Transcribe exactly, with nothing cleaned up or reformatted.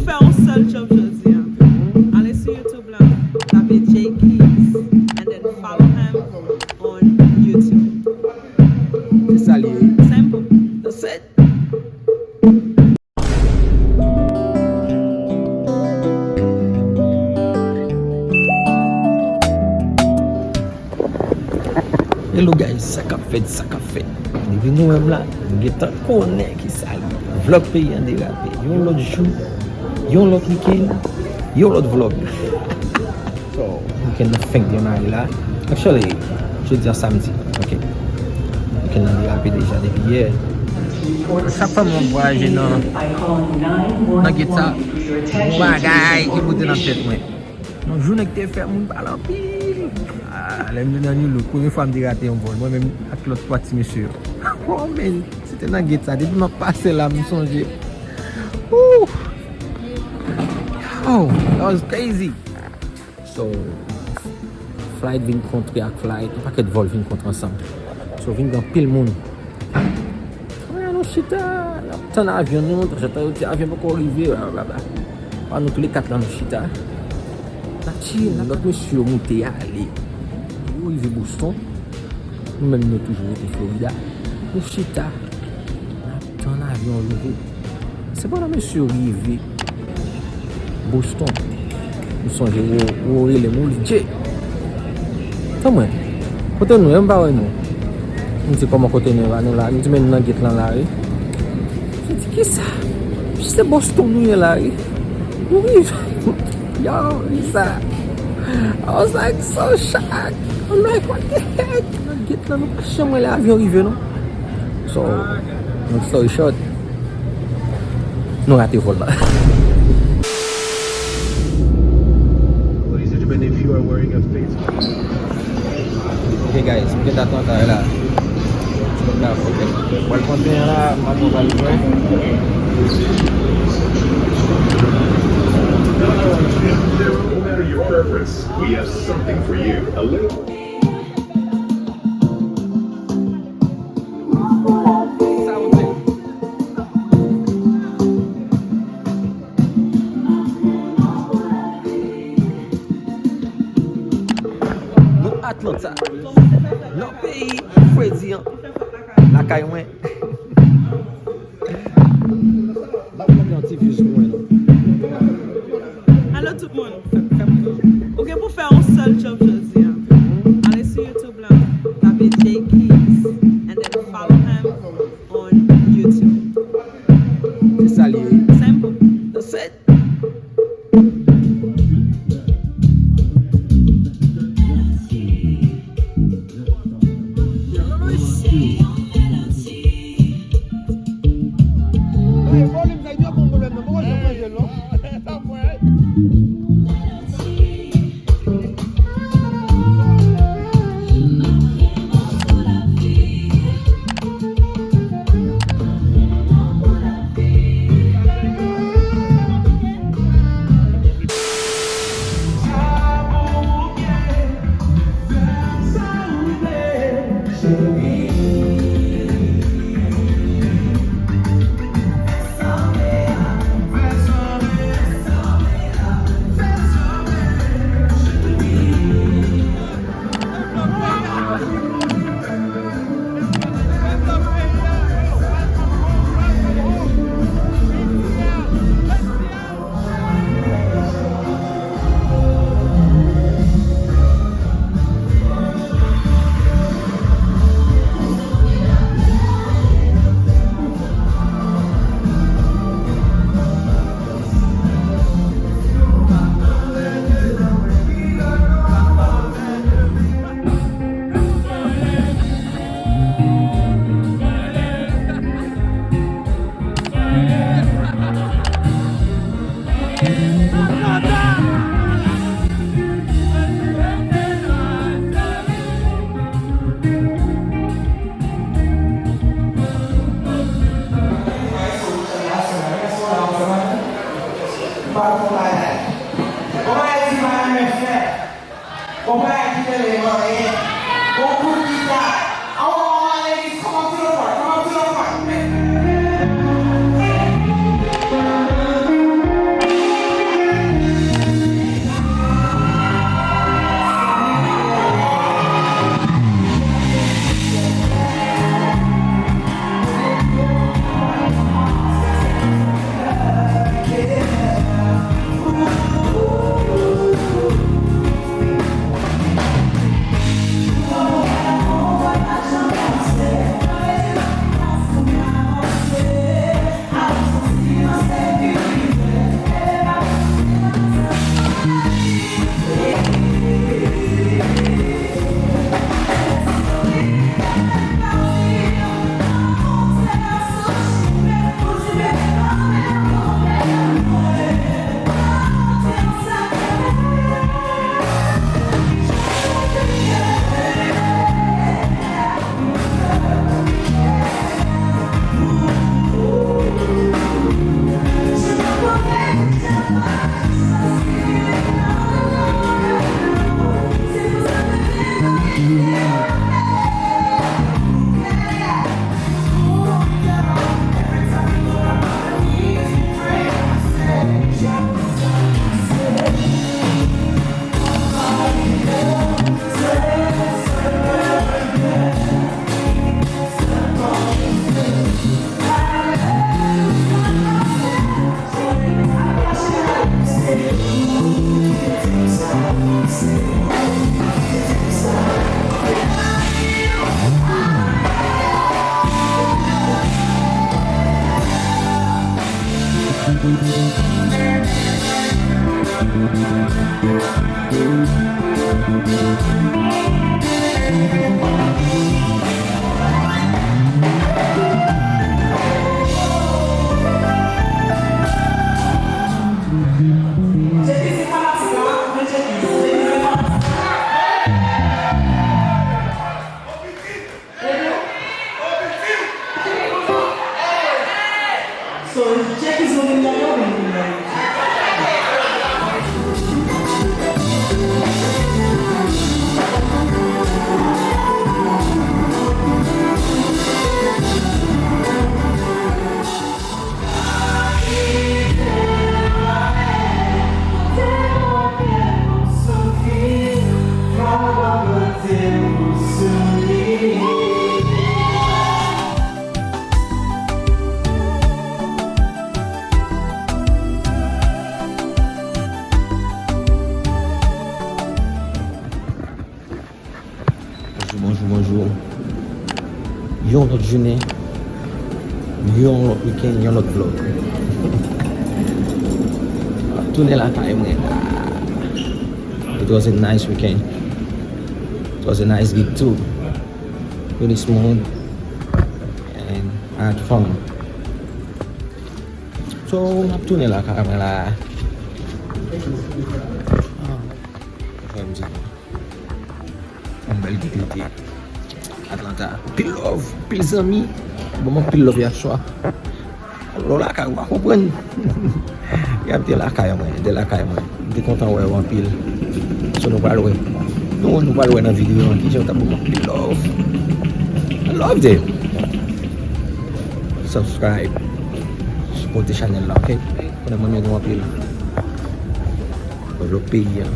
Fè yon sèl job jodi a. Ale sou YouTube la, tape Jay Keys, and then follow him on YouTube. Se sa l ye. Simple. That's it. Hello guys, sa k ap fèt, sa k ap fèt. Depi nou wè m la, nou gentan konnen ki sa li ye. Vlog peyi an derape. Yon lòt jou, yon lòt weekend, yon lòt vlog. So, weekend nan fenk demare la. Actually, jodi a samdi, ok. Weekend nan derape deja depi yè. Chak fwa mwen ap vwayaje nan, nan gate sa, yon bagay ki pote nan tèt mwen. Yon jounen ki te fè moun pale anpil. Ah, lè m te nan New Look, premye fwa m te rate yon vòl, mwen menm ak lòt twa ti mesye yo. Oh man, se te nan gate sa, depi m ap pase la, m sonje. Ooh. Oh, that was crazy. So, flight vin kontre ak flight, yon pakèt vòl vin kontre ansanm. So, vin gen anpil moun. Wè, nou chita, n ap tann avyon nou, tanzantan yo di avyon poko rive, blablabla. Pa nou tou le kat la nou chita. N ap chill, lòt mesye yo moute ale. Yo rive Boston. Nou menm nou toujou rete Florida. Nou chita. N ap tann avyon rive. Se pandan mesye yo rive Boston, m sonje Ro, Ro rele m, Ro di, "Jay, tann mwen, kote nou ye? M pa wè nou." M di, "Kòman kote nou ye? Pa nou la?" M di, "Men nou nan gate lan la, wi." Li di, "Kisa?" M di, "Se Boston nou ye la, wi. Nou rive." Yo, Lisa. I was like so shocked. I'm like, "What the heck?" Nan gate lan, nou pa janm wè lè avyon rive, non. So, long story short, nou rate vòl la. Ladies and gentlemen, if you are wearing a face Ok guys, m gentan atè la. Ti moun nan, ok. Mwen pran pen an la, m ap pran l jwe. No matter your preference, we have something for you. A little Nou Atlanta, nan peyi Fredi an, lakay mwen. M ap mete yon ti views pou mwen non. Alo tout moun. Ou gen pou fè yon sèl job jodi a. Ale sou YouTube la, tape Jay Keys, and then follow him on YouTube. Se sa l ye. Simple. That's it. So, check is on the other one. Bonjou, bonjou, bonjou. Yon lòt jounen, yon lòt wikenn, yon lòt vlòg. M ap tounen lakay mwen la. It was a nice weekend. It was a nice gig too. Really smooth and I had fun. So, m ap tounen lakay mwen la. Ah, fè m di. Yon bèl gig li te ye. Atlanta. Pil love, pil zanmi. Ban m anpil love yaswa. Lè w lakay ou pa konprann. Y ap de lakay mwen, de lakay mwen. M te kontan wè w anpil. So nou pral wè. Nou, nou pral wè nan videyo an kijan w t ap ban m anpil love. Love de. Subscribe. Sipòte chanèl la, ok? Konnen mwen renmen nou anpil. Develop peyi a.